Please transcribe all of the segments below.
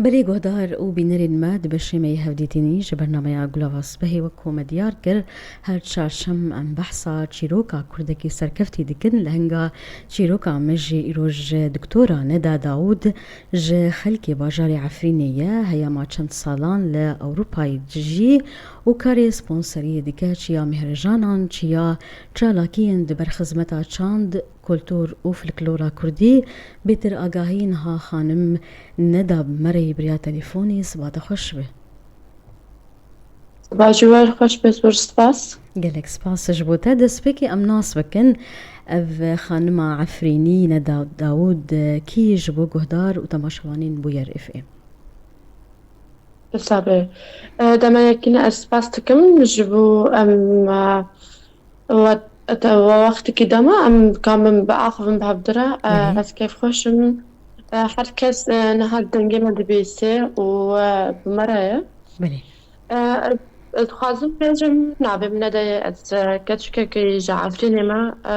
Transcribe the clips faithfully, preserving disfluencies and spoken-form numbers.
Belê guhdar û bînerên me di beşê me yê hevdîtinî ji bernameya Gulava Sibehê, wek ku me diyar kir, her çarşem em behsa çîroka kurdekî serkeftî dikin. Li hinga çîroka me jî îro ji Doktora Neda Dawûd ji xelkê bajarê Efrînê ye. Heyama çend salan li Ewropayê dijî û karê sponseriyê dike, çiya mihrejanan, çiya çalakiyên di ber xizmeta çand, kultur û folklora kurdî. Bêtir agahî niha xanim Neda bi me re yî bi riya telefonê. Siba te xweş be. Siba ji we re xweş be, zor spas. Gelek spas ji bo te. Destpêkê em nas bikin. Ev xanima Efrînî Neda Dawûd kî ji bo guhdar û temaşevanên Bûyer F M? Wisa be. E, dema yekîne ez spas dikim ji bo em, e, we-, te-, we wextekî dema em dikamin biaxivin bi hevdira. E, Belê. Ez kêfxweş im. E, her kes, e, niha dengê me dibîse û, e, bi me re ye. Belê. E, ez, ez dixwazim bêjim, navê min Neda ye, ez, e, keçikekî ji Efrînê me. E,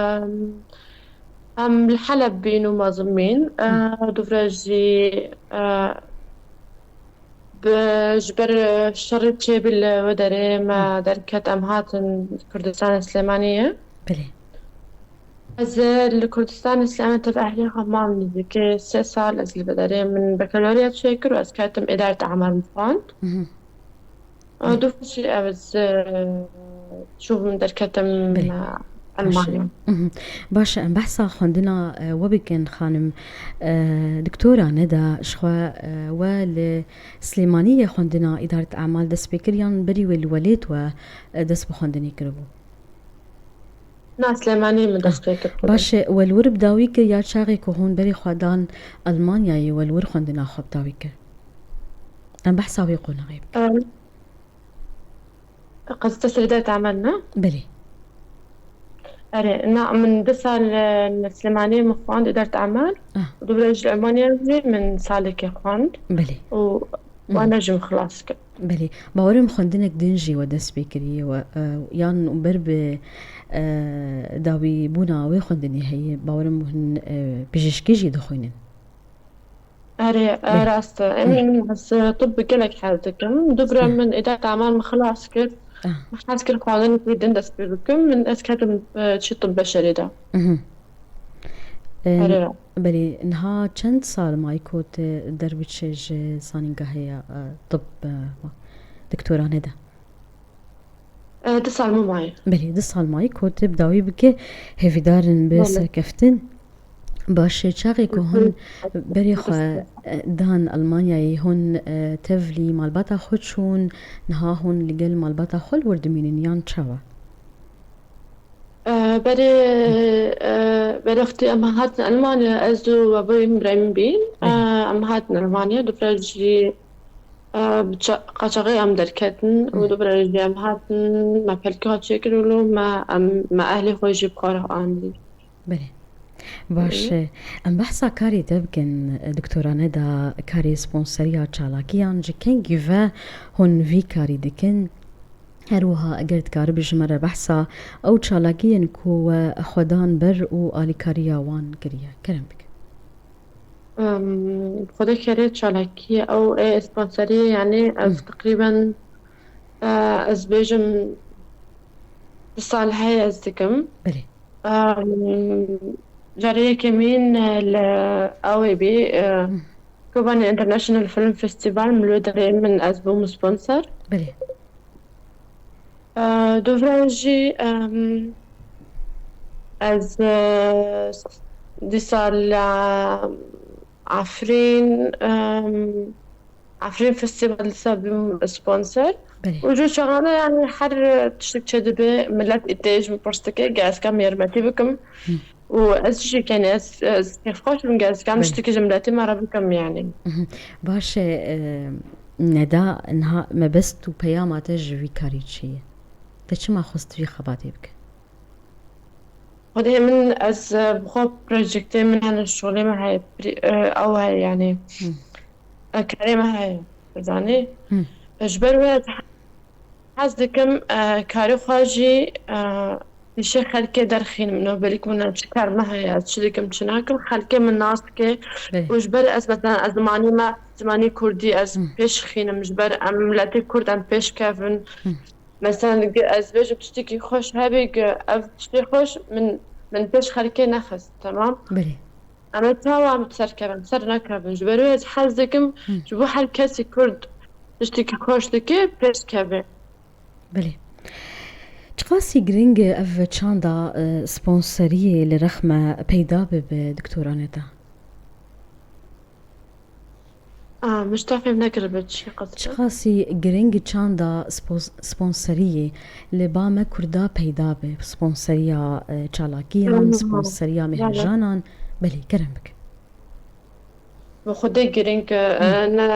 em li Heleb bîn û mezin bîn. E, Hı. Dûvre jî, e, Bi, ji ber, e, şerê çêbî li wê derê me Hı. derket, em hatin Kurdistanê Silêmaniyê. Belê. Ez, e, li Kurdistanê Silêmaniyê tev ehlê xwe mam nêzîkî sê sal ez li vê derê. Min bakalorya çêkir û ez ketim îdaret emal min xwend. Mhm. E, Belê. Dû jî ez, e, çûbûm derketim, Belê. e, Baş e. Elmanya. Mhm. Baş e, em behsa xwendina, e, we bikin, xanim, e, doktora Neda, ji xwe, e, we li Silêmaniyê xwendina îdaret emal dest pê kir yan berî wê li welêt we, e, dest bi xwendinê kiribû? Na, Silêmaniyê min dest pê kir xwendin. Baş e, we li wir bi dawî kir ya çaxê ku hûn berê xwe dan Elmanyayê, we li wir xwendina xwe bi dawî kir? Em behsa wê qonaxê bikin. Em, Qezeta ser îdaret emal, ne? Belê. Erê, na, min du sal, e, li Silêmaniyê min xwend îdaret emal. Ah. Dûvre ji Elmanya jî min salekê xwend. Belê. Û Mhm. wana jî min xilas kir. Belê. Bawerim xwendinek din jî we dest pê kiriye we, e, yan ber bi, e, dawîbûna wê xwendinê heye. Bawerim hûn, e, pijîşkî jî dixwînin. Erê, Belê. Rast e. Em Hı. min ez, e, tib gelek hez dikim. Dûvre Hı. min îdaret emal min xilas kir. Ah. Min hez kir xwendinekî din dest pê bikim. Min ez ketim, e, çi tib beşerî de. Mhm. Em, Erê. Belê, niha çend sal mayî ku tu derbiçe ji zanîngehê ya, e, tib, e, doktora Neda? E, du sal me maye. Belê, du sal mayî ku tu bi dawî bike, hêvîdar in bi Belê. serkeftin. Baş e, çaxê ku Hı hı. hûn berê xwe, e, dan Elmanyayê, hûn, e, tevlî malbata xwe çûn, niha hûn li gel malbata xwe li wir dimînin yan çawa? E, berê, Hı. e, berê wextî em hatin Elmanya, ez û we birayê min bîn. E, Belê. Em hatin Elmanya, dûvre jî, e, bi ça-, qaçaxê em derketin û Hı. dûvre jî em hatin, me pelkê xwe çêkir û lo me, em, me ehlê xwe jî bi xwe re anî. Belê. Baş Hı. e. Em behsa karê te bikin, e, doktora Neda, karê sponseriya çalakiyan ji kengî ve hûn vî karî dikin? Her wiha eger dikaribî ji me re behsa ew çalakiyên ku we xwe dan ber û alîkariya wan kiriye. Kerem bike. Em, Xwedê kerê çalakiyê ew ê sponseriyê, yanî ez Hı. teqrîben, e, ez bêjim du sal heye ez dikim. Belê. Em, carê yekemîn, e, li ew ê bî, e, Hı. Kobanê International Film Festival, min li wê derê min ez bûm sponsor. Belê. E, dûvre jî, em, ez, e, dîsa li Efrîn, em, Efrîn Festival dîsa bûm sponsor. Belê. Û ji çaxana, yanî her tiştek çêdibe, millet îtê ji min pirs dike, ge ez kam yarmetî bikim. Hı. Û ez jî kenê ez, ez kêfxweş im, ge ez kam Belê. tiştekî ji miletê me re bikim, yanî. Mhm. Baş e, e, Neda, niha mebest û peyama te ji vî karî çi ye? Te çima xwest vî xebatê bike? Xwedê min ez, e, bi xwe projektê min hene, şolê me heye, pri-, e, ew heye, yanî. Hı. E, karê me heye, zanî. Hı. E, ji ber wê ez hez dikim, e, karê xwe jî, e, pêşê xelkê derxînim, no belî ku min çi kar me heye, ez çi dikim, çi nakim, xelkê min nas dike. Belê. Û ji ber ez, mesela, ez zimanî me, zimanî kurdî ez Hı. pêş xînim, ji ber em miletê kurd em pêş kevin. Hı. Mesela, ez bêjim tiştekî xweş hebî, ev tiştê xweş min, min pêş xelkê nexist, temam? Belê. Em ê çawa em ser kevin, ser nekevin? Ji ber wê ez hez dikim, Hı. ji bo her kesî kurd tiştekî xweş dike, pêş keve. Belê. Çiqasî giring e ev çanda, e, sponseriyê li rex me peyda bibe, Doktora Neda? A, min ji te fêm nekiribe çi qas e? Çiqasî giring çanda spos-, sponseriyê li ba me kurda peyda be? Sponseriya, e, çalakiyan, Hmm. sponseriya Belê. mehrêjanan. Belê, kerem bike. Bi xwedê giring e, Hmm. ne,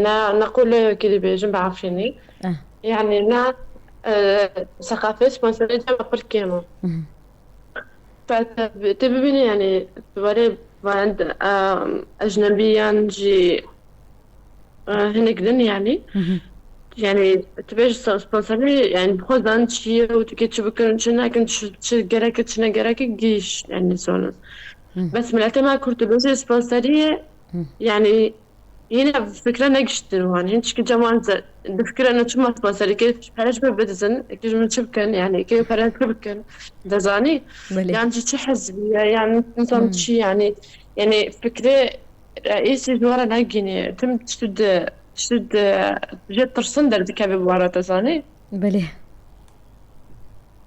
ne, ne quleyekî dibêjin bi Efrînî. Eh. Yani ne, e, seqafê sponsorê cem pir kêm e. Mhm. Te, te, te bibînî, yani, tu warê van, em, ecnebiyan jî, e, hinek din, yani. Mhm. Yani, tu bêj sponsorê, yani, bi xwe zan çi ye û tu kê çi bikin, çi nakin, çi, çi gerek e, çi ne gerek e, gîş, yani, zonin. Mhm. Bes miletê me kurd dibêje sponsoriyê, Hı. yani, Yine fikre negiştin wan. Hin çiki ceman ze-, difikirene çima sponsorî kê pere ji min bidizin, kê ji min çi bikin, yani kê pere çi bikin, dezanî? Belê. Yan jî çi hizbî ye, yan insan Hmm. çi, yani, yani fikrê reîsî ji wan re negînî. Tim tişt di, tişt di, jê tirsin derdikeve bi wan re, dezanî? Belê.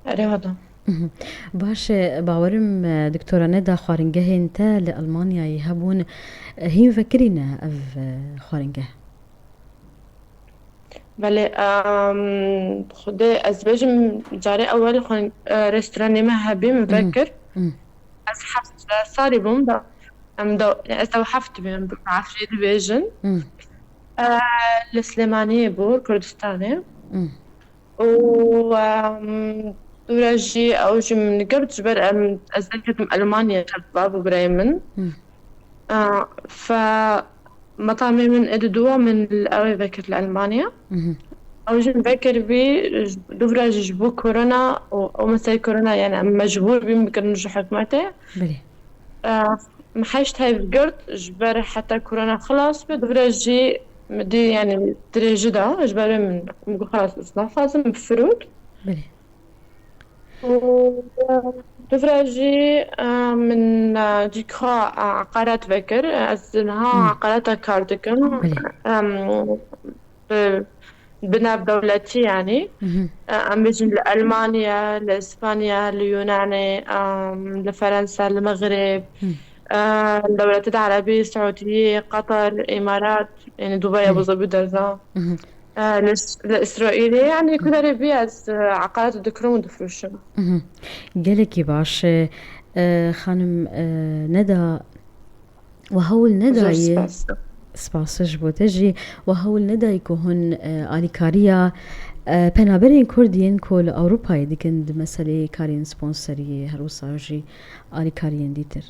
Erê, wada. Mhm. Baş e, bawerim, e, Doktora Neda, xwaringehên te li Almanyayê hebûn, e, hîn vekirî ne ev, e, xwaringeh? Belê, em, Xwedê ez bêjim, carê ewel xwe, e, restoranê me hebî min Mhm. vekir. Mhm. Ez heft salî bûm da, em da, ez da heft bûm, bi Efrî dibêjin. Mhm. E, li Silêmaniyê bû, Kurdistanê. Mhm. û, em, dûre jî ew jî min girt, ji ber em, ez derketim Elmanya, tev bab û birayê min. Hmm. E, fe metamê min ê diduwa min li ew ê vekir li Elmanya. Mhm. Ew jî min vekir bî, dûvra jî ji bo korona û ew meselê korona, yani em mecbûr bîn bikirin ji hikûmetê. Belê. E, min heşt hev girt, ji ber heta korona xilas be, dûvra jî min dî, yani dirêji da, ji ber min, min got, "Xilas, ez naxwazim", min firot. Belê. Û, e, dûvra jî, e, min, e, cîka, e, eqaret vekir. Ez niha Hmm. eqareta kar dikim. Belê. Em, bi, bi navdewletî, yanî. Mhm. E, em bêjin li Elmanya, li Îspanya, li Yunanê, em, li Ferensa, li Mexrib, Hmm. e, li dewletê de Erebî, Siûdiyê, Qatar, Îmarat, yani Dubai, Belê. Abu Zabi, derza. Mhm. E, li, li Îsraîlê, yani ku derê bî ez, e, eqaret dikirim û difroşim. Mhm. Gelekî baş. E, e, xanim, e, Neda, We hewl Zor nedayê, spas. Spas ji bo te jî. We hewl nedayê ku hûn, e, alîkariya, e, penaberên Kurd yên ku li Ewropayê dikin di meseleyê karên sponseriyê, her wisa jî alîkariyên dîtir?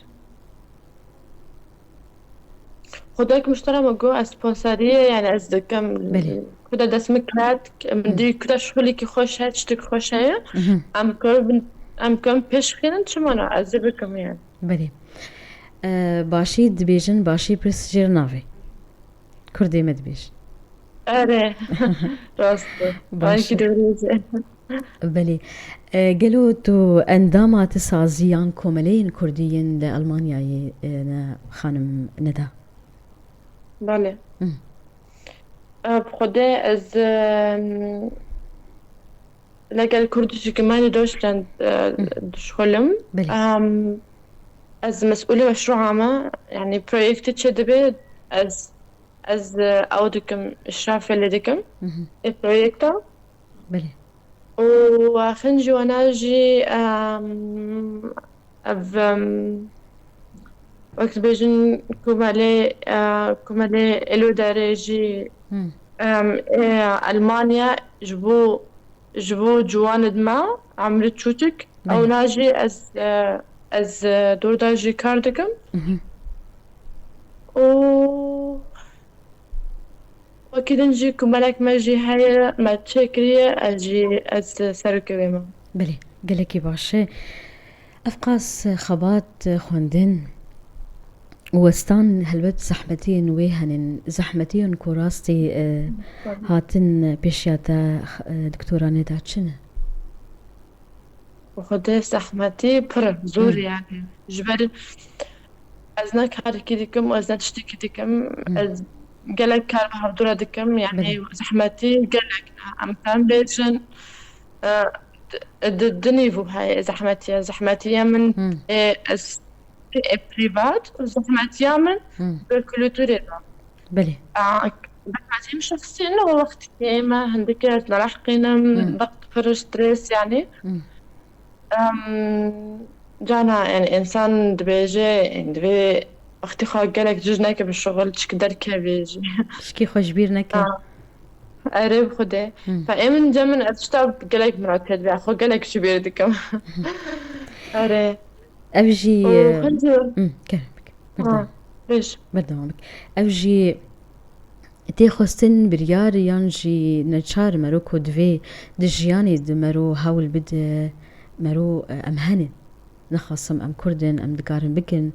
Xwedek miştera me got, ez sponseriyê, yani ez dikim. Belê. Ku de dest min ket, min Hı. dî ku de şixulekî xweş heye, tiştek xweş heye. Mhm. Em ku bin, em ku em pêş xînin, çima na, ez ê bikim yani. Belê. E, başî dibêjin, başî pirs jêr navê. Kurdê me dibêjin. Erê. Rast e. Baş e. Belkî dewrêje. Belê. E, gelo tu endama ti saziyan komeleyên kurdî yên li Almanyayê, e, ne xanim Neda? Belê. Hı. E, bi Xwedê ez, e, Legel Kurdische Gemeinde Deutschland, e, Hı. dişxulim. Belê. Em, ez mesûlê meşrûa me, yani proyektê çê dibe, ez, ez, e, ew dikim, îşrafê lê dikim. Hı hı. Ê proyekta. Belê. Û axin ji wana jî, em, ev, em, wek dibêjin komelê, e, komelê Êloderê jî, Hmm. em, ê Elmanya ji bo, ji bo ciwanid me, emri çûçik, Belê. Ewna jî ez, e, ez, e, dorda jî kar dikim. Mhm. Û Wekî din jî komelek me jî heye, me çêkiriye, ez jî, ez serokê wê me. Belê, gelekî baş e. Ev qas xebat, xwendin û westan helbet zehmetiyên wê henin. Zehmetiyên ku rastî, e, hatin pêşiya te, e, doktora Neda çi ne? Xwedê zehmetî pir zor Hmm. yani. Ji ber ez ne karekî dikim, ez ne tiştekî dikim. Hmm. Ez gelek kar bi hevdû re dikim. Yani Belê. zehmetî gelek em kan bêjin. E, di, di, di nîvo heye zehmetiye. Zehmetiye min Hmm. e, ez e, privat û zehmetiya min Hmm. bi kulturê de. Belê. A, zehmetî min şexsî ne, wextê me hindikê ez nerahiqînim, Hmm. wext pir stres yani. Hmm. Em, cana yani insan dibêje, yani divê wextê xwe gelek cih neke bi şixul çik derkevê jî. Tişkî xwe ji bîr neke. Ha. Erê bi Xwedê. Hmm. Fa ê min cem min ev tişta gelek min re têdibe, xwe gelek ji bîr dikim. Erê. Ev jî, Û e, xwezî Hmm, kerem bike. Ha, Berdewam. bêj. Berdewam bike. Ev jî tê xwestin biryar yan jî neçar mero ku divê di jiyanê de mero hewl bide, mero, e, em henin. Nexasim em Kurd in, em dikarin bikin,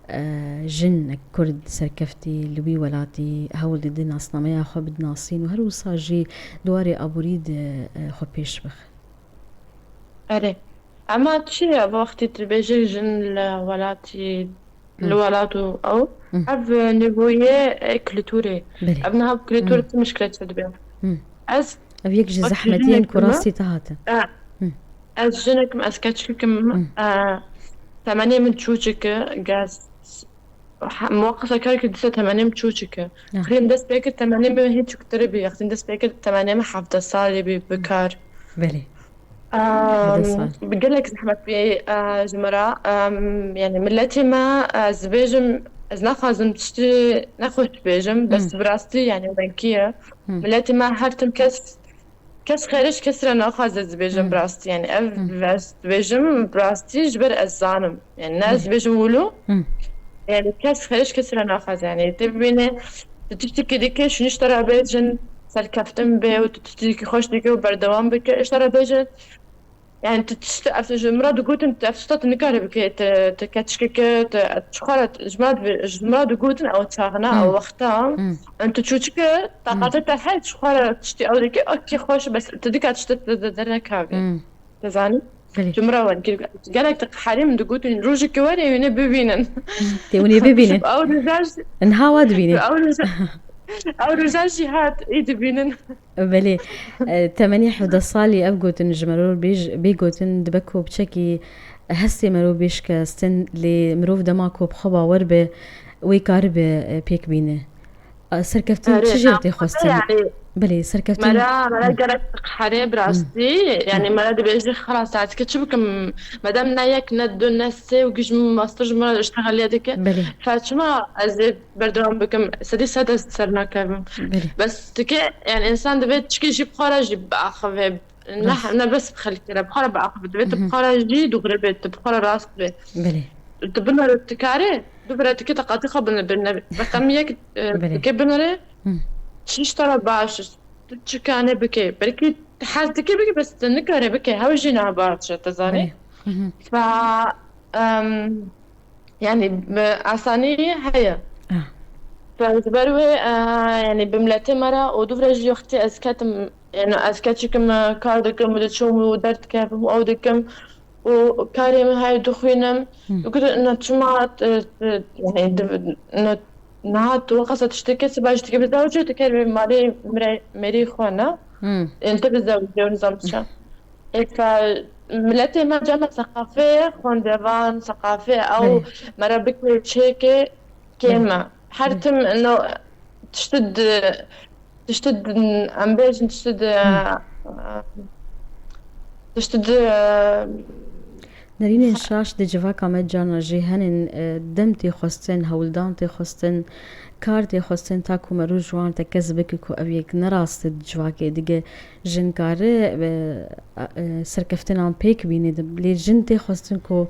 e, jinek Kurd serkeftî li wî welatî hewl dide nasnameya xwe bidinasîn û her wisa jî di warê aborî de, e, xwe pêş bixe. Erê. Ema çi ye, wextî tu dibêjî jin li welatî, li Hmm. welat û ew, Hmm. ev nîvoyê, e, kulturê. Belê. Ev niha kultur Hmm. tu mişkile çi dibe? Hmm. Ez Ev yek ji wek zehmetiyên jinek ku me, rastî te hatin. e, Hmm. ez jinek me, ez keçik me, Hmm. e, temenê min çûçik e, gez, ha, muwaqefe kar kir dîsa temenê min çûçik e. Ya. Xirîm dest pê kir temenê min hîn çûktir bî. Xirîm dest pê kir temenê min hevdeh salî bî, bikar. Belê. Hevdeh sal. Em, gelek zehmet bî, e, ji min re. Em, yani milletê me, e, ez dibêjim, ez naxwazim tiştî nexweş bibêjim, bes Hmm. bi rastî yani wekî ye. Hmm. Milletê me her tim kes, kes xêrê ji kesî re naxwaze ez dibêjim Hmm. bi rastî. Yani ev Hmm. ez dibêjim bi rastî ji ber ez zanim. Yani ne ez Hmm. dibêjim wilo. Hmm. Yani kes xêrê ji kesî re naxwaze. Yani tê bibîne, tu tiştekî dike, şûnî ji te re bêjin, serkeftin be û tu tiştekî xweş dike û berdewam bike, ji te re bêjin. Yani tu tişt, ev ji min re digotin, tu ev tişta tu nikare bike, tu, tu keçikeke, tu, tu çi xwe re, ji min re dibe-, ji min re digotin, ew çaxina, Hmm. ew wexta. Hmm. Yani tu çûçik e, taqatê te her çi xwe re tiştê ew dike, okey, xweş, bes tu dika tiştê tu de, de, dernekavê. Hmm. Te zanî? Belê. Ji min re wan kir. Gelek tu qeherî min digotin, rojekê were wîne bibînin. Tê hûn ê bibînin. Ew roja jî Niha wa dibînin. Ew roja, ew roja jî hat, ê dibînin. Belê. E, temenî hevdeh salî ev gotin ji mero bêj-, bê gotin dibe ku piçekî hestê mero bê şikestin, lê mirov dema ku bi xwe bawer be, wê karibe, e, pêk bîne. E, serkeftin Erê, çi jê re tê xwestin? Yani, Belê, serkeftin mera, mera Hmm. gerek herê bi Hmm. rastî. Yani Hmm. mera dibêjî xelas, artık çi bikim? Madem ne yek, ne du, ne sê û giş master ji mera iştexaliye dike. Belê. Fa çima ez ê berdewam bikim? Sedî sed ez ser nakevim. Belê. Bes dike, yani insan divê çikî jî bi xwe re jî biaxive. Ne, Rast. ne bes bi xelkê re, bi xwe re biaxive. Divê tu bi Mhm. xwe re jî dûxre bê, tu bi xwe re rast bê. Belê. Tu binere tu karê, bibire tu kê teqatî xwe binere, binere. Reqem yek, e, Belê. tu kê binere, Hı. çi ji te re baş e, tu çi kanê bikê. Belkî tu hez dikê bikê, bes tu nikarê bikê. Hew jî niha baş e, tu zanî. Belê. Hı hı. Fa, em, yani, bi asanî heye. Ah. Fa ji ber wê, e, yani, bi miletê me re û dûvre jî wextê ez ketim, yani, ez keçikim, e, kar dikim û diçûm û derdikevim û ew dikim û karê min heye dixwînim. Hı. Û gotin, na çima, e, e, yani, di-, na, niha tu wexasa tiştekê siba ji dikê bi zewcê tu ker malê mirê, mêrî xwe ne. Hı. Yani, tu bi zewcê û nizam çi. Êka miletê me cema seqafê xwendevan, seqafê ew Belê. me re bike çêke kêm Belê. e. Her Belê. tim no tiştê di, tiştê di, em bêjin tiştê di, Hı. tiştê di, Nerînên şaş di civaka me carna jî henin, e, dem tê xwestin, hewldan tê xwestin, kar tê xwestin, ta ku mero ji wan tekez bike ku ev yek ne rast e di civakê dige. Jin kare, e, e, serkeftinan pêk bîne, lê jin tê xwestin ku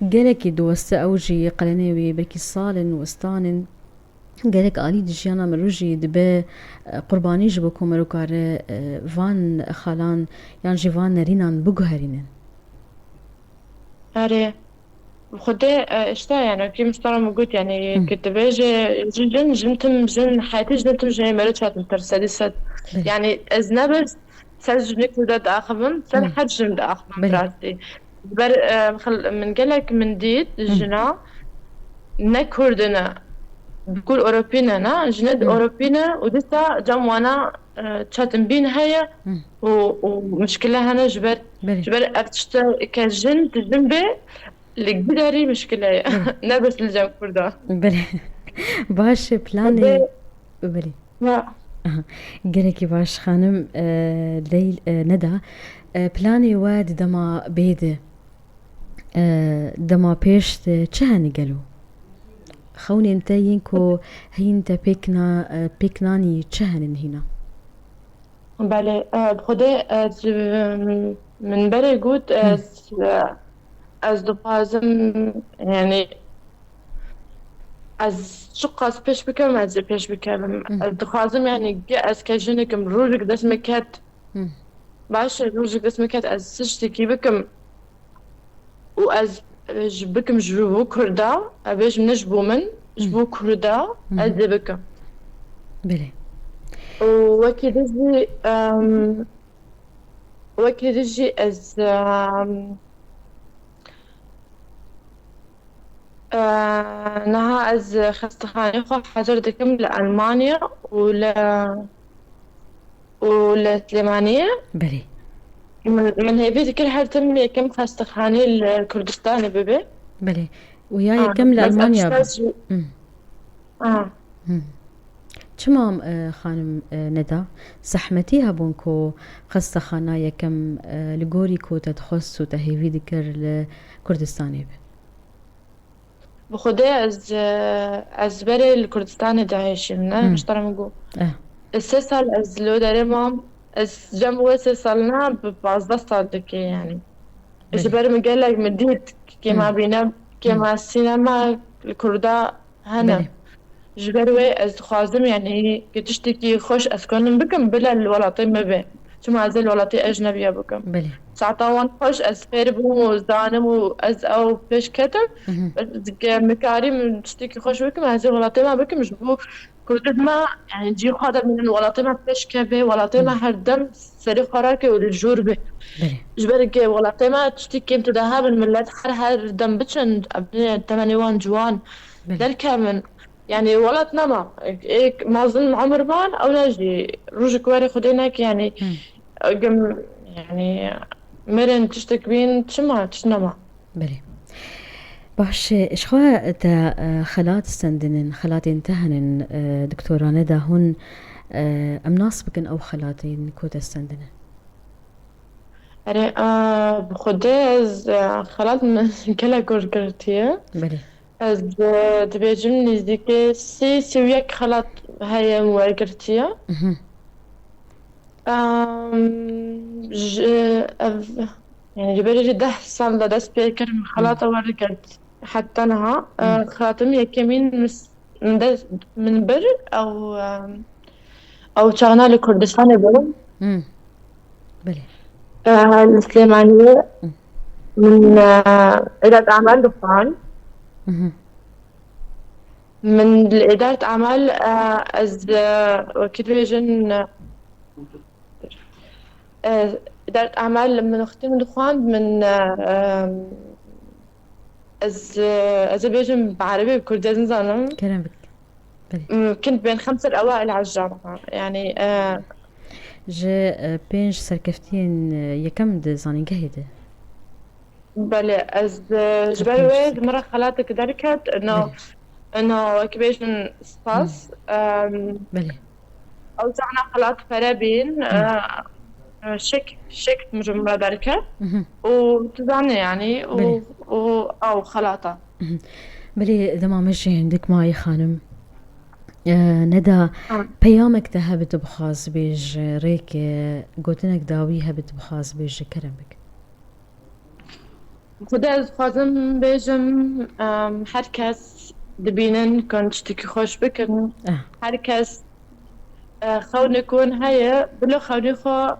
gelekî diweste ew jî qelenê wî belkî sal in, westan in. gelek alî di jiyana mirov jî dibe, e, qurbanî ji bo ku mirov kare, e, van xalan yan jî van nerînan biguherînin. Erê, bi Xwedê, e, işte, yani, wekî min ji te re min got, yani, Hı. Ki dibêje, jin, jin, jin tim, jin, heyetî jin tim ji hê meriv çatin tir, sedî sed. Belê. Yani, ez ne bir ser jinê Kurda diaxivim, ser Hı. her jin diaxivim Belê. rastî. Ji ber, e, xil-, min gelek min dît, Hı. jina ne Kurd in e, bi kul Ewropî ne, ne? Jinê di Hı. Ewropî ne û dîsa cem wana, e, çetinbîn heye Hı. û, û mişkile hene ji ber, Belê. ji ber ev tişteke jin, di jin bê, li giderî mişkile ye. Belê. Ne bes li cem Kurda. Belê. Baş e, planê Xwedê Belê. Ya. Aha. Gelekî baş xanim, e, Leyl-, e, Neda. E, planê we di dema bê de, e, dema pêş de çi hene gelo? Xewnên te yên ku heyîn te pêk na-, e, pêk nanî çi hene nihîna? Belê, e, bi Xwedê ez, e, min berê got, Hı. ez, e, ez dixwazim, yani, ez çiqas pêş bikim, ez ê pêş bikevim. Hı. Ez dixwazim, yani, ge ez ke jinik im, rojek dest me ket, Hı. baş e, rojek dest me ket, ez tiştekî bikim û ez, e, ji bikim ji bo Kurda, ez bêjim ne ji bo min, ji Hı. bo Kurda, Hı. ez dê bikim. Belê. Û wekî din jî, em, wekî din jî ez, em, e, niha ez xestexaneyê xwe hazir dikim li Elmanya û li, û li Silêmaniyê. Belê. Min, min hêvî dikir her tim yekem xestexaneyê li Kurdistanê bibe. Belê. Û ya A, yekem li bes Elmanya ev bû. Hı. A. Hı. Çima, e, xanim, e, Neda, zehmetî hebûn ku xestexana yekem, e, li gorî ku te dixwest û te hêvî dikir li Kurdistanê be? Bi Xwedê ez, e, ez berê li Kurdistanê dihêşim, ne? Hı. Ji te re min got. Eh. Ez sê sal ez li wê derê mam, ez cem wê sê salina bi pazdeh sal dike, yani. Ji Belê. ber min gelek min dît, kêma Hı. bîne, Hı. kêma sînema li Kurda hene. Belê. Ji ber wê ez dixwazim, yani, ki tiştekî xweş ez konim bikim, bila li welatê me be. Çima ez ê li welatê ecnebiya bikim? Belê. Saeta wan xweş ez fêr bûm û zanim û ez ew pêş ketim. Mhm. Bes dike min karî min tiştekî xweş bikim, ez ê welatê me bikim. Ji bo Kurdên me, yani, cî xwe de bînin, welatê me pêş keve, welatê me Mhm. her dem serê xwe rake û li jor be. Belê. Ji ber ke welatê me tiştî kêm tê de hebin, millet her, her dem biçin, ev ne temenê wan ciwan Belê. derkevin. Yani welat nema. Ê mezin umir ban, ew ne jî rojek were Xwedê neke, yani, Hmm. gim, yani, mirin tiştek bîn, çima, tişt nema. Belê. Baş e, ji xwe te, e, xelat stendinin, xelatên te henin, e, doktora Neda hûn, e, em nas bikin ew xelatên ku te stendinin? Erê, e, bi Xwedê ez, e, xelat min gelek wergirtiye. Belê. Ez, e, dibêjim nêzîkê sê, sê û yek xelat heye min wergirtiye. Mhm. Em, ji, ev, yani ji berê jî deh sal de dest pê kirim, xelata wergirt heta niha. E, Hmm. xelatim yekemîn mis-, min de, min bir ew, em, ew çaxna li Kurdistanê bûm. Hmm. Belê. E, li Silêmaniyê Hmm. min, e, îdat amel dixwand. Mhm. Min li îdat amel, e, ez, e, wekî dibêjin, e, îdat amel min wextê min dixwand, min, e, e, ez, e, ez ê bêjim bi erebî, bi kurdî ez nizanim. Kerem bik. Belê. M-, كنت بين خمسة الأوائل على الجامعة. Yani, e, Ji, e, pênc serkeftiyên, e, yekem di zanîngehê de. Belê, ez, e, ji ber wê ji min re xelatek derket, ino, Belê. ino, wekî bêjin spas, Hmm. em, Belê. ew zana xelat pere bîn, Hmm. e, e, şek, şek min ji min re derket. Mhm. Û tu zanî, yani, û, Belê. û ew xelata. Mhm. Belê, dema me jî hindik mayî xanim. E, Neda, Ha. peyamek te hebe tu bixwaz bêj, rêk, e, gotinek dawî hebe tu bixwaz bêj, kerem bik. Xwedê ez dixwazim bêjim, em, her kes dibînin, kan tiştekî xweş bikin. Ah. Her kes e, xewnê ku heye, bila xewnê xwe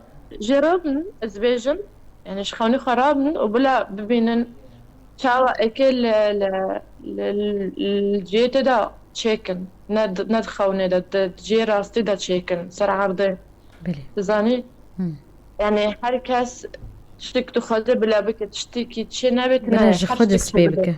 jê rabin, ez bêjim. Yani ji xewnê xwe rabin û bila bibînin çawa eke li, li, li, li cihê te de çêkin. Ne di, ne di xewnê de, di cihê rastî de çêkin. Ser erdê. Belê. Dizanî? Hı. Yani her kes tiştek dixwaze bila bike, tiştekî çê nebe, Bila ji xwe dest pê bike.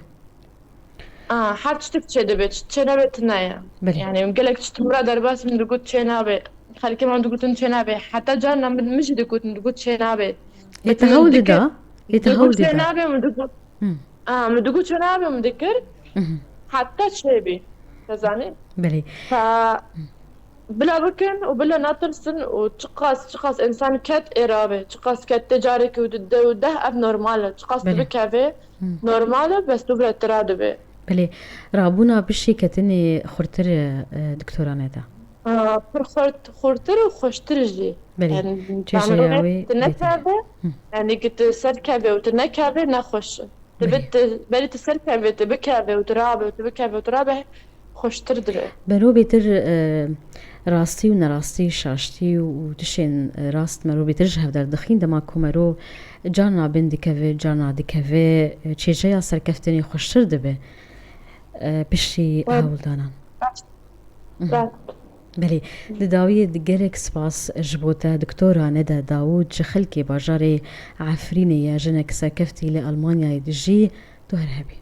Aa, her tiştek çê dibe, çê nebe tune ye. Belê. Yani gelek tişt min re derbas min digot çê nabe. Xelkê min digotin çê nabe. Heta carna min, min jî digotin, digot çê nabe. Lê te hewl dida? Lê te hewl Digot çê dida? Nabe, min digot. Hı. Aa, min digot çê nabe, min dikir. Mhm. Heta çê bî. Te zanî? Belê. Ka bila bikin û bila natirsin û çiqas, çiqas insan ket ê rabe. Çiqas ket tê carekî û di de û deh ev normal e. Çiqas tu Belê. bikevê Hı. normal e, bes tu bira tira dibe. Belê, rabûna piştî ketinê xurtir e, e, doktora Neda. Aa, pir xurt, xurtir û xweştir jî. Belê, Yani, çêşeya tamam, wê tu bêtir. Nekeve, Hı. yani ki tu serkeve û tu nekeve nexweş e. Tu Belê. bi tu, berî tu serkeve, tu bikeve û tu rabe û tu bikeve û tu rabe xweştir dibe. Bero bêtir e, rastî û nerastî, şaştî û tişên e, rast mero bêtir ji hev derdixîn, dema ku mero carna bin dikeve, carna dikeve, e, çêşeya serkeftinê xweştir dibe. E, piştî Evet. hewldanan. Rast. Belê, di dawiyê de gelek spas ji bo te, doktora Neda Dawûd, ji xelkê bajarê Efrînê ye, jinek serkeftî li Almanyayê dijî, tu her hebî.